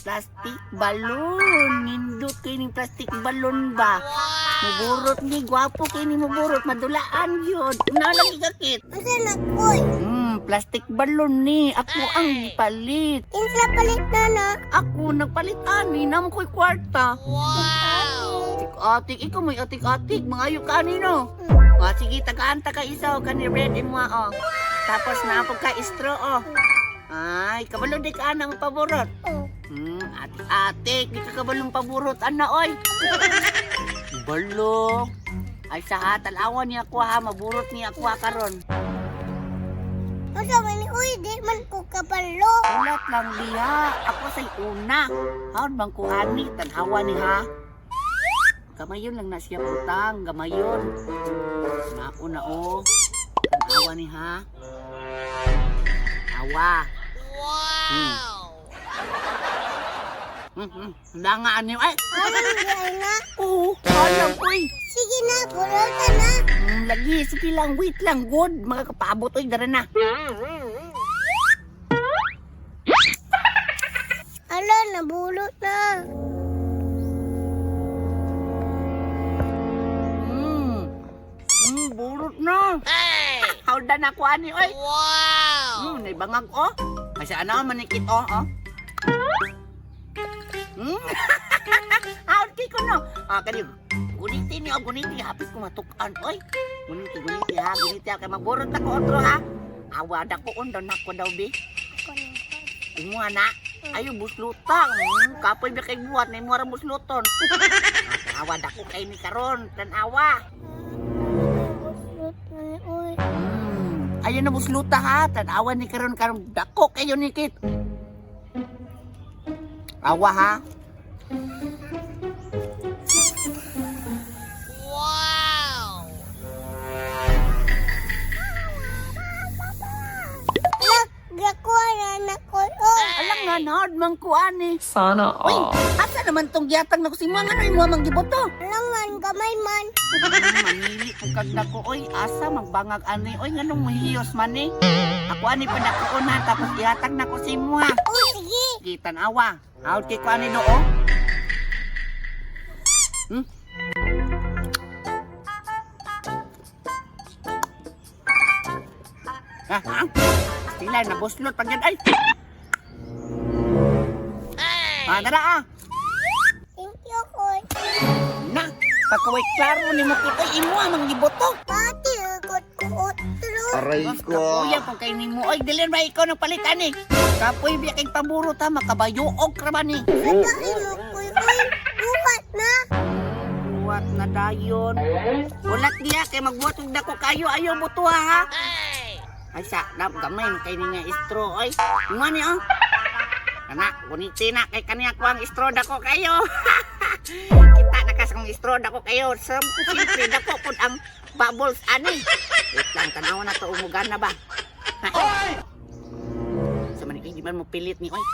Plastic balloon. Nindot kay ning plastic balloon ba? Muburot ni gwapo kay ni muburot madulaan yun. Na lagi kakit. Unsa na koy? Plastic balloon ni. Ako ang gipalit. Kinsa palit na na? Ako nagpalit ani namo ko'y kwarta. Wow! Atik, ikaw may atik-atik. Mangayo ka ani no. Ah, sige, tagaan ta ka isa o kani red imo oh. Tapos na ka straw oh. Ay, kabalo di ka anang paborot. Oh. Atik-atik, di ka kabalong paborot ana oy. Balo. Ay sa ha, talawan niya ako ha, maburot niya ako ha karon. Unsa man ni uy, di man ko kabalo. Ulat lang diha, ako say una. Haon bang kuhani, tanhawa ni ha. Gamayon lang na siya putang, gamayon. Nako na oh. Tanhawa ni ha. Awa. Wow! Nga ani ay. Aman di ay na. Oo, alam ko eh. Sige na, burota na. Lagi, sige lang, wait lang, good. Makakapaabot, oy, dara na. Ala, nabulot na. Burot na. Hey! Howda na ko ani, oy. Wow! Naibangag, oh. Ay, sa ano, manikit, oh, oh. Howd kay ko, no. Ah, kani, guniti ni, oh, guniti. Hapit ko matukan, oy. Guniti, guniti, ha, guniti, ha. Kay magburot ako, otro, ha. Awa, dako, on, daw, nako daw, bi. Ako na. Imuha na. Ayo buslutang. Kapoy ba kay buhat na imuha ra busluton. Ah, tanawa dako kay ni karon, tanawa. Buslot na ni uy. Ayo na busluta ha, tanawa ni karon karon dako kayo ni Kit. Awa ha. Ala, gakuha na na ko. Oh. Alam nga nod man ko ani. Sana Uy, all. asa naman tong giatag na ko si mga ano imo mang giboto? Alangan, gamay man. Manili ko kag dako oy, asa magbangag ani oy nganong muhiyos man ni. Ako ani pa dako na tapos gihatag na ko si imuha. Oh, sige. Sige, tanawa. Out kay ko ani do, oh. Ah, ah. Sila, nabuslot pag yan. Ay! Ah, dara ah. Thank you, koy. Na, pagkaway klaro ni mo kita, imo ang giboto. Pati, ikot ko otro. Aray ko. Kapuya kung kay nimo. Oy, dili ba ikaw nang palitan eh. Kapoy biya kay pamurot ha, makabayuog ra ba ni. Sa mo, koy, uy. Buhat na. Buhat na dayon. Ulat diya kay magbuhat og dako kayo ayo butuha ha. Ay sa na gamay man kay ni nga istro oy. Mo ni oh. Ana, guniti na kay kaniya ko ang istro dako kayo. Kita na kas ang istro dako kayo. Siyempre dako pud ang bubbles ani. Wait lang tanaw na to umugan na ba. Oy! Sa man di man mo pilit ni oy.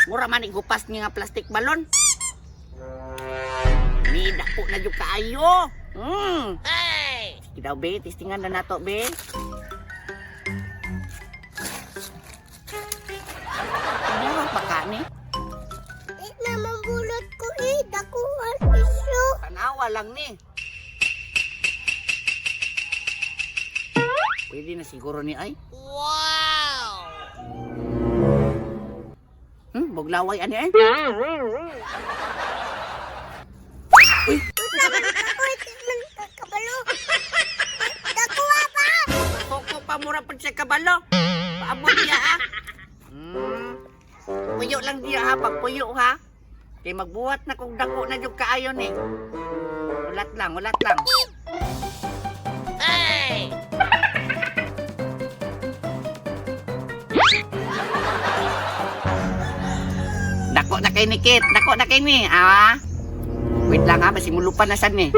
Mura man igupas ni nga plastic balon. Ni dako na jud kaayo. Sige daw be, testingan na nato be. Mura pa ka ni. Di naman bulot ko eh. Dakuhan isyo. Tanawa lang ni. Pwede na siguro ni ay. Wow! Buglaway ani ay. Uy, Unsa man ka, uy. Di man ka kabalo. Dakuha pa. Koko pa mura pud siya kabalo. Paabot niya ha. Puyo lang diya ha, pagpuyo ha. Kay magbuhat na kung dako na jud kaayo ni. Ulat lang, ulat lang. Dako na kay ni Kit, dako na kay ni. Ah. Wait lang ha, masimulupan na sad ni.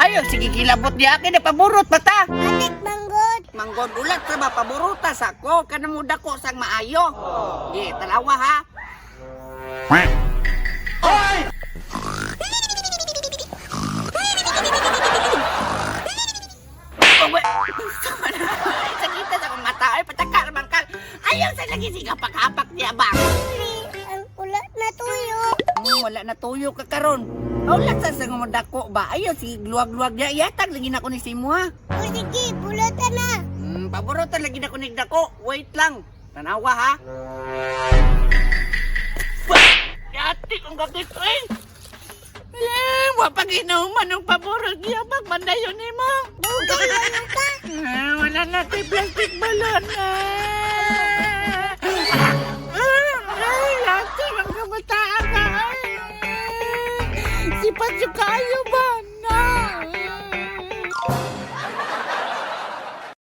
Ayo, sige kilabot niya akin na paburot bata. Atik manggod. Manggod ulat sa ba paburuta sa ko kanang muda ko sang maayo. Di, tanawa ha. Oy! Yabang. Ni, ang wala na tuyo. Wala na tuyo ka karon. Wala sa nga dako ba? Ayo si luwag-luwag ya yatag lagi na ko ni simo ha. O sige, bulatan na. Paborito lagi na ko ni dako. Wait lang. Tanawa ha. Bah! Yati kong gagit eh. Eh, wa pa ginuman ang paborito giyabag mandayon nimo. Dugay na ka. Ah, wala na tay plastic balon na.